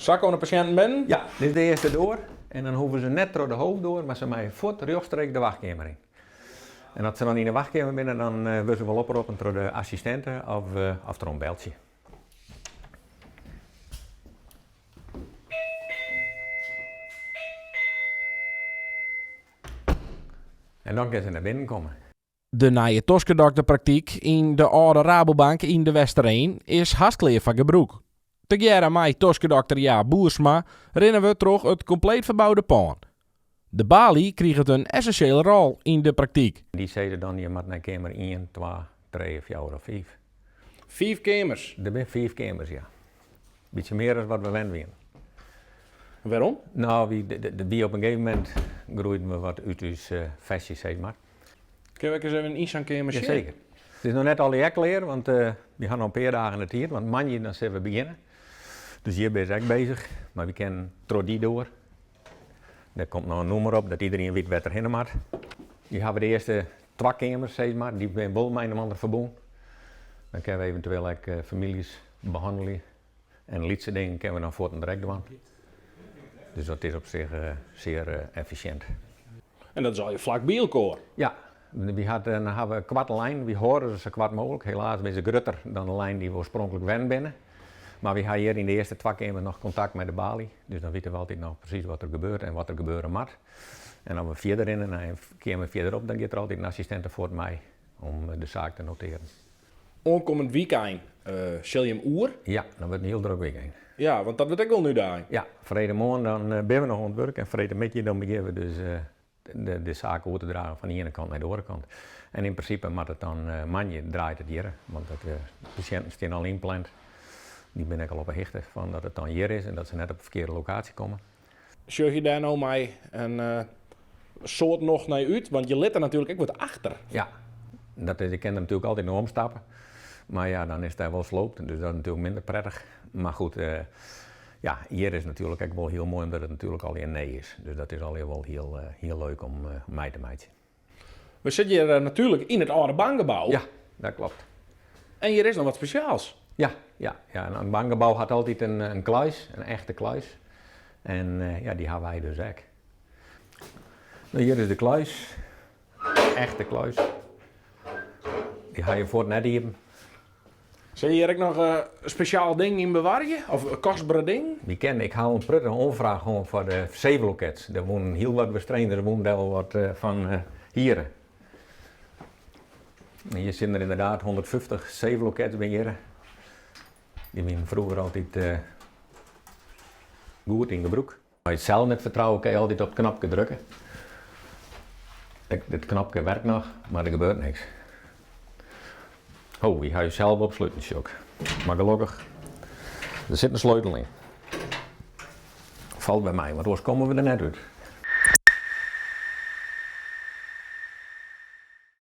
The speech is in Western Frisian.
Sa komme de pasjinten binnen? Ja, dit is de earste doar en dan hoege se net troch de hoofddoar, mar se meie fuort rjochtstreeks de wachtkeamer yn. En as se dan yn de wachtkeamer binne, dan wurde se wol oproppen troch de assistinte of, of troch in beltsje. En dan kinne se nei binnen komme. De nije toskedokterpraktyk yn de âlde Rabobank yn De Westereen is hast klear foar gebrûk. Tegearre mei toskedokter Jaap Boersma rinne we troch it kompleet ferboude pân. De baly kriget in essinsjele rol yn de praktyk. Dy sizze dan, je moatte nei keamer ien, twa, trije, fjouwer of fiif. Fiif keamers? Der binne fiif keamers, ja. Bytsje mear as wat we wend wiene. Wêrom? No, wy, wie op in gegeven momint groeiden we wat út ús festje, sis mar. Kinne we ek ris even yn sa'n keamer sjen? Jaseker. It is noch net allegear klear, want wy ha noch in pear dagen de tiid, want moandei dan sille we begjinne. Dus hjir binne se ek bezich, mar wy kinne troch dy doar. Dêr komt noch in nûmer op, dat iderien wit wêr't er hinne moat. Hjir hawwe we de earste twa keamers, sis mar, dy binne wol mei inoar ferbûn. Dan kinne we eventueel ek famyljes behannelje. En lytse dingen kinne we dan fuortendrekt dwaan. Dus dat is op sich sear effisjint. En dat is allegear flak by elkoar? Ja, wy hat, dan ha we koarte lijnen, wy hâlde se sa koart mooglik. Helaas binne se grutter dan de lijnen dy't we oarspronklik wend binne. Mar wy ha hjir yn de earste twa keamers noch kontakt mei de baly, dus dan witte we altyd noch presys wat der gebeurt en wat der gebeure moat. En as we fierder rinne nei in keamer fierderop, dan giet der altyd in assistinte fuort mei om de saak te notearen. Oankommend wykein sil jim oer. Ja, dan wurdt in hiel drok wykein. Ja, want dat wurdt ek wol in útdaging. Ja, freedtemoarn dan binne we noch oan it wurk en freedtemiddei dan begjinne we dus de saak oer te dragen fan de iene kant nei de oare kant. En yn prinsipe moat it dan moandei draait it hjir, want de pasjinten stean al ynpland. Dy binne ek al op 'e hichte fan dat it dan hjir is en dat se net op de ferkearde lokaasje komme. Sjoch je dêr no mei in soad nocht nei út? Want je litte natuerlik ek wat achter. Ja, dat is, ik kin der natuerlik altyd noch omstappe. Mar ja, dan is it wol sloopt, dus dat is natuerlik minder prettig. Mar goed, ja, hjir is natuerlik ek wol hiel moai omdat it natuerlik allegear nij is. Dus dat is allegear wol hiel, hiel leuk om mei te meitsjen. We sitte hjir natuerlik yn it âlde bankgebou. Ja, dat klopt. En hjir is noch wat spesjaals. Ja, ja, ja. In bankgebou hat altyd in kluis, in echte kluis. En ja, dy ha wy dus ek. No, hjir is de kluis. Echte kluis. Dy ha je fuort net iepen. Sil je hjir ek noch spesjaal dingen yn bewarje? Of kostbere dingen? Wy kinne, ik ha al in protte oanfraach hân foar de safeloket. Dêr woenen hiel wat Westereeners woenen dêr wol wat fan hiere. En hjir sitte der ynderdaad 150 safelockets by hjirre. Dy wienen froeger altyd goed yn gebrûk. As je it sels net fertrouwe, kinne je altyd op it knopke drukke. It knopke werkt noch, mar der gebeurt niks. Oh, wy ha ús sels opsluten, sjoch. Mar gelokkich, der sit in sleutel yn. Falt by my, want oars komme we der net út.